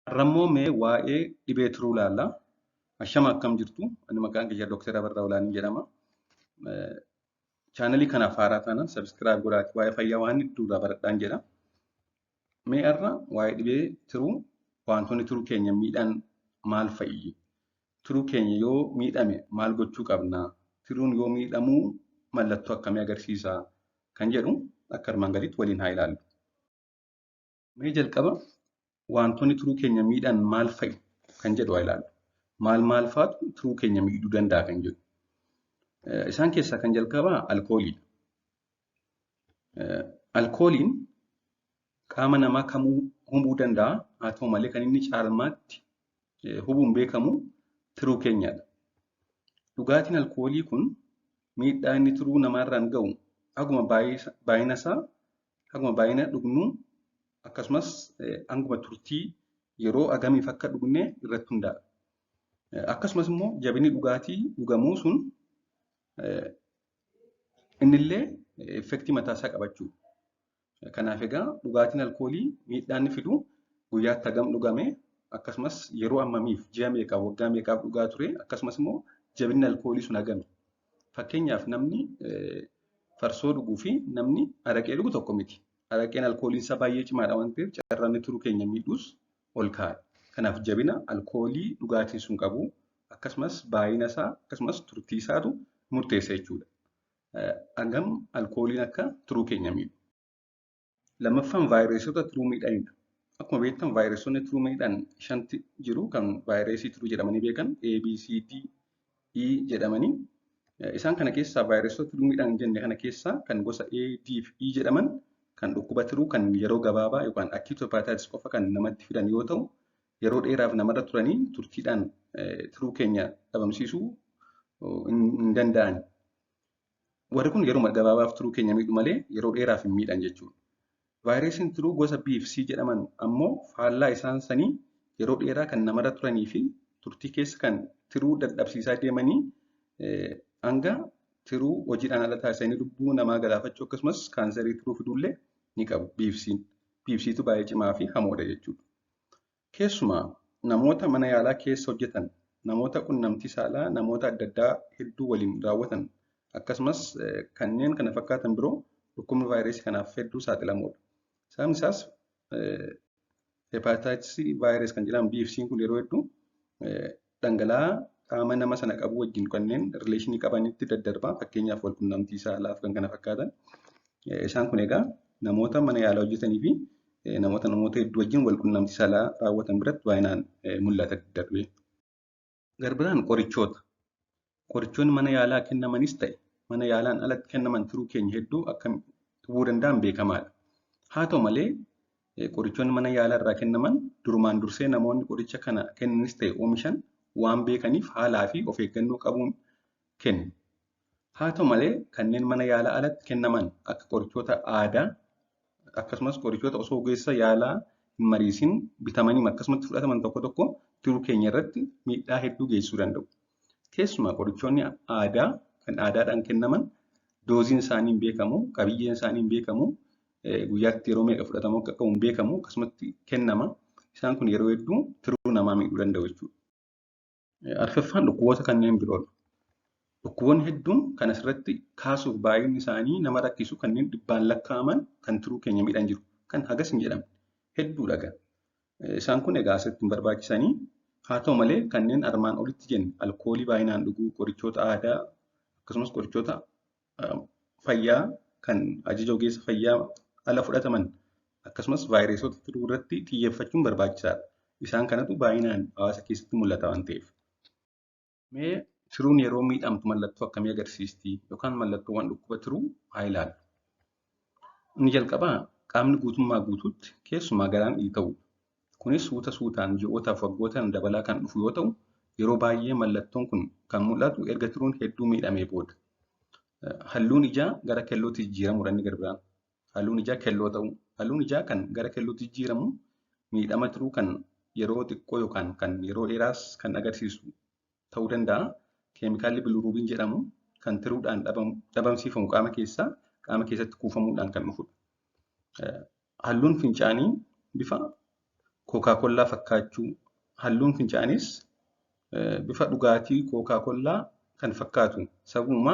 Har'ammoo mee waa'ee dhibee tiruu ilaalla. Ashama akkam jirtu? Ani maqaan kiyya Dr. Abarraa Olaanii jedhama. Chaanalii kanaaf haaraa taanaan subscribe godhaatii waa'ee fayyaa waan hedduu irraa baradhaan jedha. Mee har'a waa'ee dhibee tiruu wantoonni tiruu keenya miidhan maal fa'i? Tiruu keenya yoo miidhame maal gochuu qabna? Tiruun yoo miidhamuu mallattoo akkamii agarsiisa? Kan jedhu akka armaan gadiitti waliin haa ilaallu. Mee jalqaba wantoonni tiruu keenya miidhan maal fa'i kan jedhu haa ilaallu. Maal maal fa'aatu tiruu keenya miidhuu danda'a kan jedhu. Isaan keessaa kan jalqabaa alkooliidha. Alkooliin qaama namaa kamuu hubuu danda'a. Haa ta'u malee kan inni caalmaatti hubuun beekamu tiruu keenyadha. Dhugaatiin alkoolii kun miidhaa inni tiruu namaarraan gahu haguma baay'ina isaa haguma baay'ina dhugnuu akkasumas hanguma turtii yeroo hagamiif akka dhugne irratti hundaa'a. Akkasumas immoo jabinni dhugaatii dhugamuu sun innillee effektii mataasaa qabachuu. Kanaaf egaa dhugaatiin alkoolii miidhaa inni fidu guyyaatti hagam dhugame akkasumas yeroo hammamiif ji'a meeqaaf waggaa meeqaaf dhugaa ture akkasumas immoo jabinni alkoolii sun hagami. Fakkeenyaaf namni farsoo dhuguu fi namni araqee dhugu tokko miti. Araqeen alkooliin isaa baay'ee cimaadha waan ta'eef carraan tiruu keenya miidhuus ol ka'a. Kanaaf jabina alkoolii dhugaatiin sun qabu akkasumas baay'ina isaa akkasumas turtii isaatu murteessa jechuudha. Hagam alkooliin akka tiruu keenya miidhu. Lammaffaan vaayirasota tiruu miidhanidha. Akkuma beektan vaayirasonni tiruu miidhan shanti jiru kan vaayirasii tiruu jedhamanii beekan A, B, C, D, E jedhamanii. Isaan kana keessaa vaayirasota tiruu miidhan jenne kana keessaa kan gosa A, D fi E jedhaman kan dhukkuba tiruu kan yeroo gabaabaa yookaan acute hepatitis qofa kan namatti fidan yoo ta'u, yeroo dheeraaf namarra turanii turtiidhaan tiruu keenya dhabamsiisuu hin danda'an. Warri kun yeroo gabaabaaf tiruu keenya miidhu malee yeroo dheeraaf hin miidhan jechuudha. Vaayirasiin tiruu gosa B fi C jedhaman ammoo faallaa isaan sanii yeroo dheeraa kan namarra turanii fi turtii keessa kan tiruu dadhabsiisaa deemanii hanga tiruu hojiidhaan ala taasisanii lubbuu namaa galaafachuu akkasumas kaansarii tiruu fiduullee ni qabu B fi C'n. B fi C'tu baay'ee cimaa fi hamoodha jechuudha. Keessumaa namoota mana yaalaa keessa hojjetan, namoota qunnamtii saalaa namoota adda addaa hedduu waliin raawwatan akkasumas kanneen kana fakkaatan biroo dhukkubni vaayirasii kanaaf hedduu saaxilamoodha. Sababni isaas hepatitis vaayirasii kan jedhamu B fi C'n kun yeroo hedduu dhangala'aa qaama nama sana qabu wajjin kanneen rileeshinii qabanitti daddarbaa fakkeenyaaf wal qunnamtii saalaa fi kan kana fakkaatan. Isaan kun egaa namoota mana yaalaa hojjetanii fi namoota hedduu wajjin wal qunnamtii saalaa raawwatan biratti baay'inaan mul'ata daddarbee. Garbiraan qorichoota. Qorichoonni mana yaalaa kennamanis ta'e mana yaalaan alatti kennaman tiruu keenya hedduu akka hubuu danda'an beekamaadha. Haa ta'u malee qorichoonni mana yaalaa irraa kennaman durumaan dursee namoonni qoricha kana kennanis ta'e oomishan waan beekaniif haalaa fi of eeggannoo qabuun kennu. Haa ta'u malee kanneen mana yaalaa alatti kennaman akka qorichoota aadaa akkasumas qorichoota osoo ogeessa yaalaa hin mariisin bitamanii akkasumatti fudhataman tokko tokko tiruu keenya irratti miidhaa hedduu geessisuu danda'u. Keessumaa qorichoonni aadaa kan aadaadhaan kennaman dooziin isaanii hin beekamu, qabiyyeen isaanii hin beekamu, guyyaatti yeroo meeqa fudhatamuu akka qabu hin beekamu akkasumatti kennama. Isaan kun yeroo hedduu tiruu namaa miidhuu danda'u jechuudha. Arfaffaan dhukkuboota kanneen biroodha. Dhukkuboonni hedduun kan asirratti kaasuuf baay'inni isaanii nama rakkisu kanneen dhibbaan lakkaa'aman kan tiruu keenya miidhan jiru. Kan hagas hin jedhamne hedduudha egaa. Isaan kun egaa asirratti hin barbaachisanii. Haa ta'u malee kanneen armaan olitti jenne alkoolii baay'inaan dhuguu, qorichoota aadaa akkasumas qorichoota fayyaa kan ajaja ogeessa fayyaa ala fudhataman akkasumas vaayirasota tiruu irratti xiyyeeffachuun barbaachisaadha. Isaan kanatu baay'inaan hawaasa keessatti mul'ata waan ta'eef. Mee tiruun yeroo miidhamtu mallattoo akkamii agarsiisti yookaan mallattoowwan dhukkuba tiruu haa ilaallu. Inni jalqabaa qaamni guutummaa guutuutti keessumaa garaan dhiita'uudha. Kunis suuta suutaan ji'ootaaf waggootaan dabalaa kan dhufu yoo ta'u, yeroo baay'ee mallattoon kun kan mul'atu erga tiruun hedduu miidhamee booda. Halluun ijaa gara kellootti jijjiiramuudha inni garbiraan. Halluun ijaa kelloo ta'uu. Halluun ijaa kan gara kellootti jijjiiramu miidhama tiruu kan yeroo xiqqoo yookaan kan yeroo dheeraas kan agarsiisu ta'uu danda'a. Keemikaalli biliruubiin jedhamu kan tiruudhaan dhabamsiifamu qaama keessaa qaama keessatti kuufamuudhaan kan dhufudha. Halluun fincaanii bifa Kookaa-kollaa fakkaachuu, halluun fincaaniis bifa dhugaatii kookaa-kollaa kan fakkaatu sababuma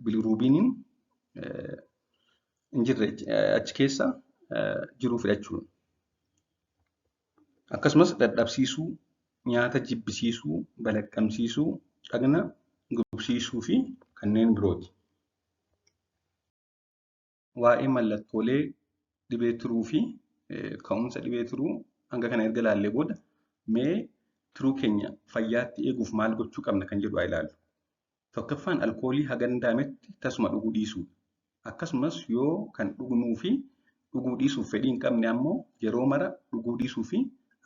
biliruubiiniin hin jirre achi keessa jiruuf jechuudha. Akkasumas dadhabsiisuu, nyaata jibbisiisuu, balaqqamsiisuu, dhagna gubsiisuu fi kanneen birooti. Waa'ee mallattoolee dhibee tiruu fi ka'umsa dhibee tiruu hanga kana erga ilaallee booda mee tiruu keenya fayyaatti eeguuf maal gochuu qabna kan jedhu haa ilaallu. Tokkoffaan alkoolii haga danda'ametti tasuma dhuguu dhiisuudha. Akkasumas yoo kan dhugnuu fi dhuguu dhiisuuf fedhii hin qabne ammoo yeroo mara dhuguu dhiisuu fi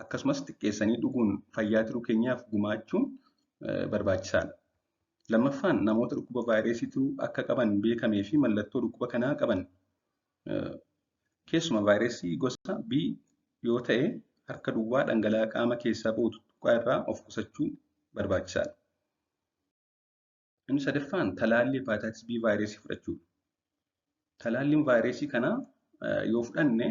akkasumas xiqqeessanii dhuguun fayyaa tiruu keenyaaf gumaachuun barbaachisaadha. Lammaffaan namoota dhukkuba vaayirasii tiruu akka qaban beekamee fi mallattoo dhukkuba kanaa qaban keessumaa vaayirasii gosa B yoo ta'e harka duwwaa dhangala'aa qaama keessaa bahu tuttuqaa irraa of qusachuu barbaachisaadha. Inni sadaffaan talaallii hepatitis B vaayirasii fudhachuudha. Talaalliin vaayirasii kanaa yoo fudhanne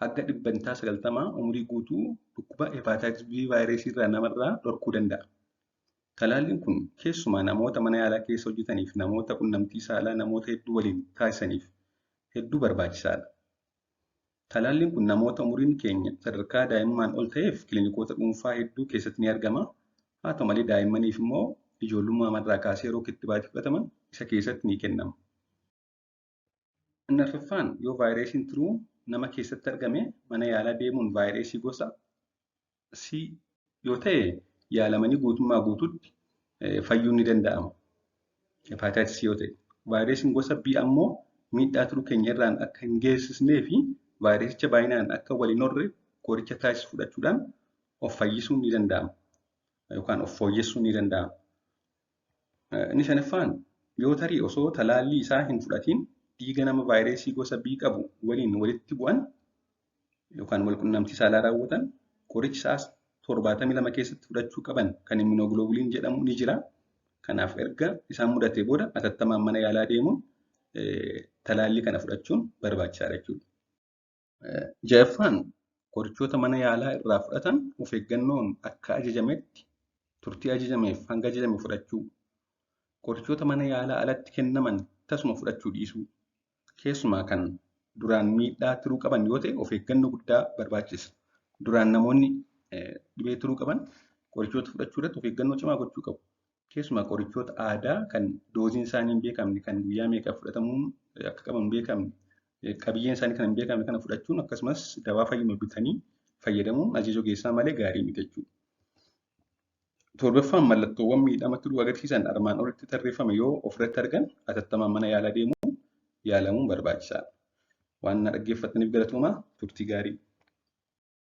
hanga 90% umurii guutuu dhukkuba hepatitis B vaayirasii irraa namarraa dhorkuu danda'a. Talaalliin kun keessumaa namoota mana yaalaa keessa hojjetaniif, namoota qunnamtii saalaa namoota hedduu waliin taasisaniif hedduu barbaachisaadha. Talaalliin kun namoota umuriin keenya sadarkaa daa'imummaan ol ta'eef kiliinikoota dhuunfaa hedduu keessatti ni argama. Haa ta'u malee daa'immaniif immoo ijoollummaa irraa kaasee yeroo kittibaatii fudhataman isa keessatti ni kennama. Inni arfaffaan yoo vaayirasiin tiruu nama keessatti argame mana yaalaa deemuun vaayirasii gosa C yoo ta'e yaalamanii guutummaa guutuutti fayyuun ni danda'ama. Hepatitis yoo ta'e. Vaayirasiin gosa B ammoo miidhaa tiruu keenya irraan akka hin geessisnee fi vaayirasicha baay'inaan akka wal hin horre qoricha taasisu fudhachuudhaan of fayyisuun ni danda'ama. Yookaan of fooyyessuun ni danda'ama. Inni shanaffaan yoo tarii osoo talaallii isaa hin fudhatiin dhiiga nama vaayirasii gosa B qabu waliin walitti bu'an yookaan wal qunnamtii saalaa raawwatan qorichi isaas 72 keessatti fudhachuu qaban kan immunoglobulin jedhamu ni jira. Kanaaf erga isaan mudatee booda atattamaan mana yaalaa deemuun talaallii kana fudhachuun barbaachisaadha jechuudha. Ja'affaan qorichoota mana yaalaa irraa fudhatan of eeggannoon akka ajajametti turtii ajajameef hanga ajajame fudhachuu. Qorichoota mana yaalaa alatti kennaman tasuma fudhachuu dhiisuu. Keessumaa kan duraan miidhaa tiruu qaban yoo ta'e of eeggannoo guddaa barbaachisa. Duraan namoonni dhibee tiruu qaban qorichoota fudhachuu irratti of eeggannoo cimaa gochuu qabu. Keessumaa qorichoota aadaa kan dooziin isaanii hin beekamne, kan guyyaa meeqa fudhatamuun akka qaban hin beekamne, qabiyyeen isaanii kan hin beekamne kana fudhachuun akkasumas dawaa fayyuma bitanii fayyadamuun ajaja ogeessaa malee gaarii miti jechuudha. Torbaffaan mallattoowwan miidhama tiruu agarsiisan armaan olitti tarreeffame yoo ofirratti argan atattamaan mana yaalaa deemuun yaalamuun barbaachisaadha. Waan na dhaggeeffattaniif galatoomaa, turtii gaarii.